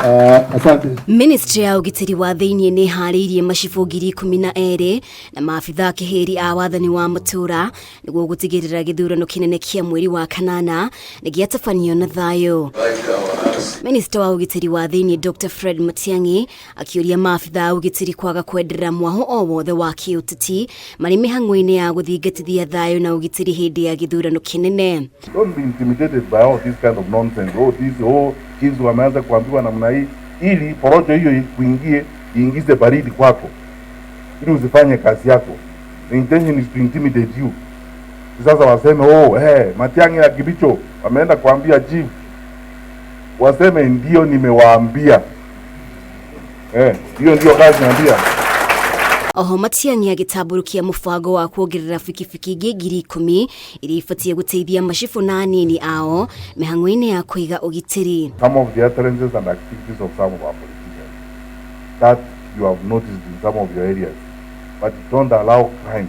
Asante. Ministry ya ũgitĩri wa thĩinĩ nĩ ĩharĩirie macibũ 12,000 na maabitha kĩhĩri a wathani wa matũra nĩguo gũtigĩrĩra gĩthurano kĩnene kĩa mweri wa kanana nĩ gĩatabanio na thayũ. Minista wa ũgitĩri wa thĩinĩ Dr. Fred Matiang'i akĩũria maabitha a ũgitĩri kwaga kwenderera mwaho o wothe wa kĩũteti marĩ mĩhang'o-inĩ ya gũthingatithia thayũ na ũgitĩri hĩndĩ ya gĩthurano kĩnene. Don't be intimidated by all this kind of nonsense. Oh, this, oh, jinsi wameanza kuambiwa namna hii, ili porojo hiyo ikuingie, iingize baridi kwako, ili usifanye kazi yako. The intention is to intimidate you. Sasa waseme, oh, hey, Matiang'i na Kibicho wameenda kuambia chief, waseme ndio nimewaambia. Hiyo ndio kazi naambia. Oho Matiang'i agĩtambũrũkia mũbango wa kuongerera bikibiki ingĩ 10,000 iria ibatiĩ gũteithia macibũ na anini ao mĩhang'o-inĩ ya kũiga ũgitĩri. Some of the utterances and activities of some of our politicians that you have noticed in some of your areas, but don't allow crime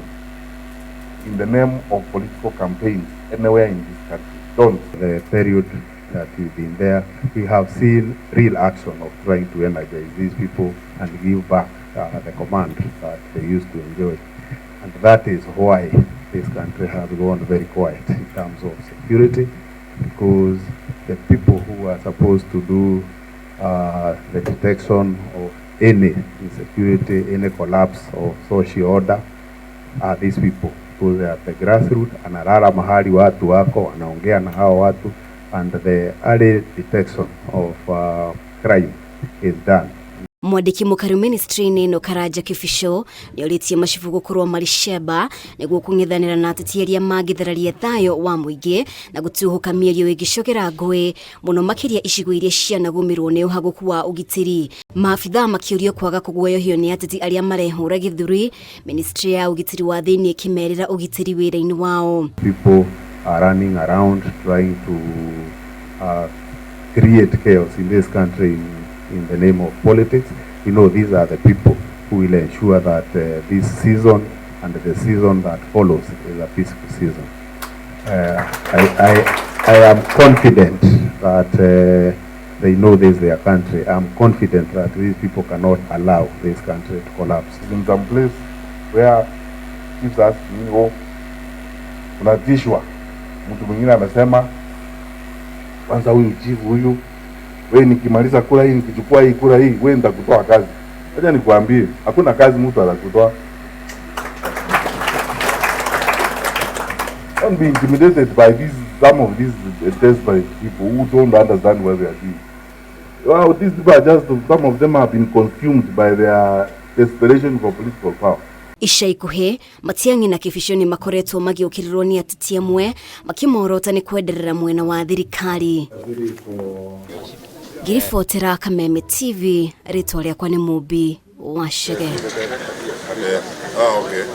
in the name of political campaigns anywhere in this country. Don't. The period that we've been there, we have seen real action of trying to energize these people and give back the command that they used to enjoy. And that is why this country has gone very quiet in terms of security, because the people who are supposed to do the detection of any insecurity, any collapse of social order, are these people. Because they are at the grassroots, analala mahali watu wako, wanaongea na hao watu, and the early detection of crime is done. Mwandĩki mũkaru ministry-inĩ ĩno Karanja Kĩbico nĩorĩtie macibũ gũkorwo marĩ cemba nĩguo kũng'ethanĩra na ateti arĩa mangĩthararia thayũ wa mũingĩ na gũtuhũka mĩario ĩngĩcogera ngũĩ mũno makĩria icigo iria cianagũmĩrwo nĩ ũhagũku wa ũgitĩri. Maabithaa makĩũrio kwaga kũguoyohio nĩ ateti arĩa marehũra gĩthũri, ministry ya ũgitĩri wa thĩinĩ ĩkĩmerĩra ũgitĩri wĩra-inĩ wao. People are running around trying to create chaos in this country in the name of politics. We know these are the people who will ensure that this season and the season that follows is a peaceful season. I am confident that they know this their country. I'm confident that these people cannot allow this country to collapse. In some place where chiefs ask me, oh, unatishwa. Mtu mwingine amesema kwanza huyu chief huyu, we nikimaliza kura hii, nikichukua hii kura hii, we nitakutoa kazi. Acha nikuambie, hakuna kazi mtu atakutoa. Don't be intimidated by these, some of these desperate people who don't understand what they are doing. Well, these people are just, some of them have been consumed by their desperation for political power. Ica ikuhĩ Matiang'i na Kĩbico nĩ makoretwo magĩũkĩrĩrwo nĩ ateti amwe makĩmorota nĩ kwenderera mwena wa thirikari. Ngĩribotera Kameme TV, rĩtwa rĩakwa nĩ Mũmbi wa Chege.